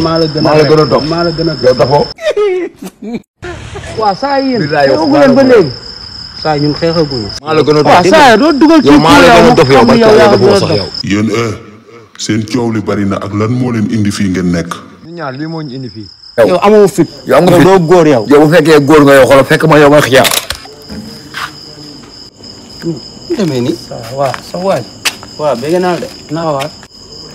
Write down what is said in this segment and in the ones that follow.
maa la gën a toog yow dafoo. waaw saa yéen xeexagu leen ba léegi. saa ñun xeexaguñu. maa la gën a toog waaw saa doo dugal ci maa la gën a dof yow ba dafoo sax yow. yéen seen coow li bari na ak lan moo leen indi fii ngeen nekk. ñu ñaar lii moo ñu indi fii. yow amoo fit. yow nga fit doo góor yow. yow bu fekkee góor nga yow xoolal fekk ma yow nga xiyaar. mu demee nii. waaw sa waay. waaw bëgg naa de naa waat.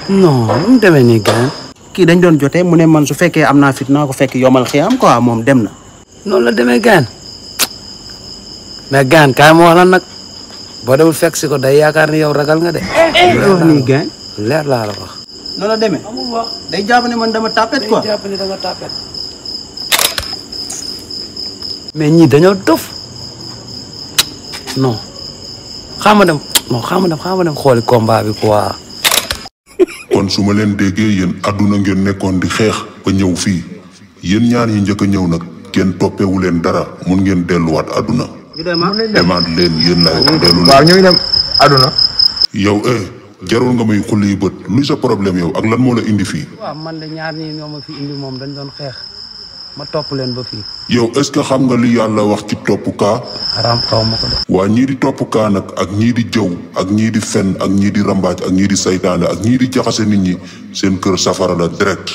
non mu demee nii gars kii dañ doon jotee mu ne man su fekkee am naa fit naa ko fekk yomal xiyam quoi moom dem na. noonu la demee gaan mais gaan kaay ma wax la nag boo demul fekk si ko day yaakaar ni yow ragal nga de. wax nii gaan leer laa la wax. noonu la demee amul wax day jàpp ne man dama tapet quoi. day jàpp ne dama tapet. mais ñii dañoo dof non xaama dem xooli combat bi quoi. kon su ma leen déggee yéen àdduna ngeen nekkoon di xeex ba ñëw fii yéen ñaar yi njëkk a ñëw nag kenn toppewu leen dara mun ngeen delluwaat àdduna. demaat leen yéen laay dellu. waaw ñu ngi dem àdduna. yow jarul nga may xulli bët luy sa problème yow ak lan moo la indi fii. waaw man de ñaar ñii ñoo ma fi indi moom dañ doon xeex ma topp leen ba fii. yow est-ce que xam nga li yàlla wax ci topp kaa. haram xaw ma ko de. waa ñii di topp kaa nag ak ñii di jëw ak ñii di fen ak ñii di rambaaj ak ñii di saytaane ak ñii di jaxase nit ñi seen kër safara la direct.